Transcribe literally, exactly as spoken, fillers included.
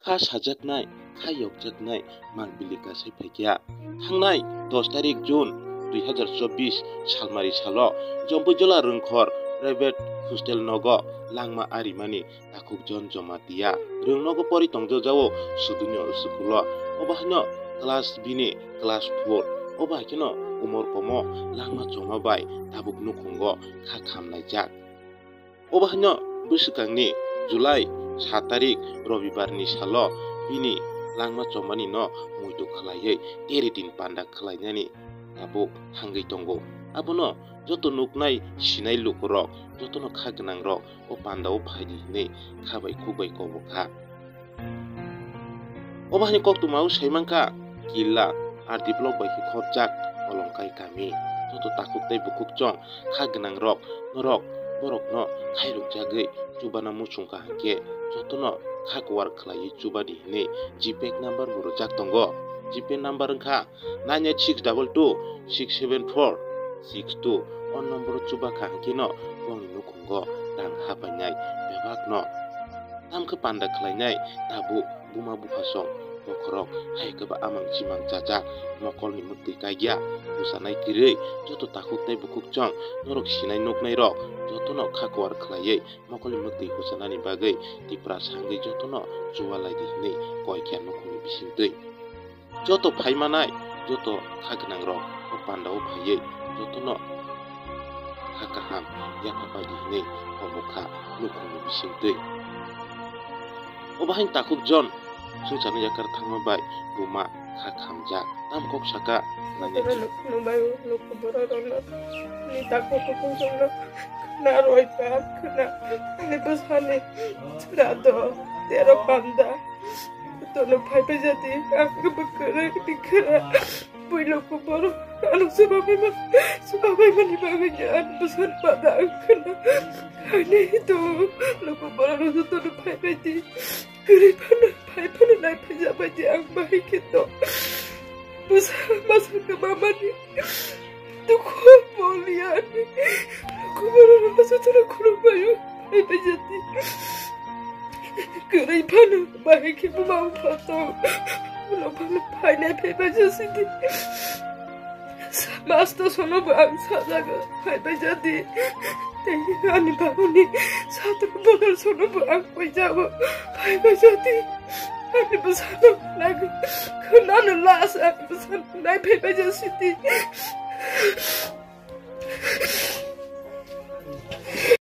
Kha sajaknai, kha yokjaknai, mang bili kasai phaikya. Thangnai dos tarik June dui hazar chobbish salmari salo Jompuijola Rwngkhor Private Hostel nogo langma arimani Takhuk John Jamatia. Rwngnogo pori tongjajao Sudunyo school-o. Obo haino class bini class four. Obo hai kheno umor komo langma choma bai tabuk nukhungo kha khamlaijak. Obo haino bwswkangni July sat tarik Robibarni salo bini langma chomani no muitu khlaiwi tere din panda khlainani tabuk thangwi tongo. Abono joto nuknai sinai lukurok jotono kha gwnangrok o pandao phaidi hinwi kha bai khuk bai kobokha. Obo haino koktwmao saimankha killa R D block bai khe khopjak Kolongkai kami. Joto takhuk tei bukhuk chong kha gwnangrok norok borokno khairokjagwi chubana muchungkha hinkhe jotono kha kuwar khlaiwi chubadi hinwi GPay number bo rwjak tongo. GPay number wngkha nine eight six double two six seven four six two. O number o chubakha hinkheno bongni nukhungo rang hapainai bebakno. Tamkhe panda khlainai tabuk buma buphasong bokhorok hai khe ba amang chimang chajak mokolni mwktwi kaikya huchanai kwrwi joto takhuk tei bukhuk chong norok sinai nuknairok jotono kha kuwar khlaiwi mokolni mwktwi huchanani bagwi Tipra sangwi jotono chuwalaidi hinwi koi khe nukhungni bisingtwi. Joto phaimanai, joto kha gwnangrok o pandao phaiwi jotono kha kaham yapha paidi hinwi kobokha nukhungni bisingtwi. Obo haino Takhuk John swngcharni yakar thangma bai buma kha khamjak. Tam kok saka nanya. Luku nubai, luku borok rokno ni takhuk kutung songno khna roi pa khna ani bwsani chwra do tero panda. Tono phai phai jadi, ang kebo kwrwi ni khwra. Bui luku borok ano swbabai man, swbabai mani bagwi ni ang bwsani panda ang khwna. Haini to luku borok no tono phai phai di. Kwrwi phano phai phano nai phai jabai di ang bahai khe to. Bwsa masa kwma mani. Dukhu boliya ani. Kuburu rasa chara khulum bayu. Hai bajati. Kwrwi phano bahai khe buma phato. Ulo phano phainai phai bajasidi. Masto sono bo ang sajago. Hai bajati. Tei ani babuni satro bodol sono bo ang paijago. Hai bajati. Ani bwsano nai khwnano las ani bwsano nai phai baija siti.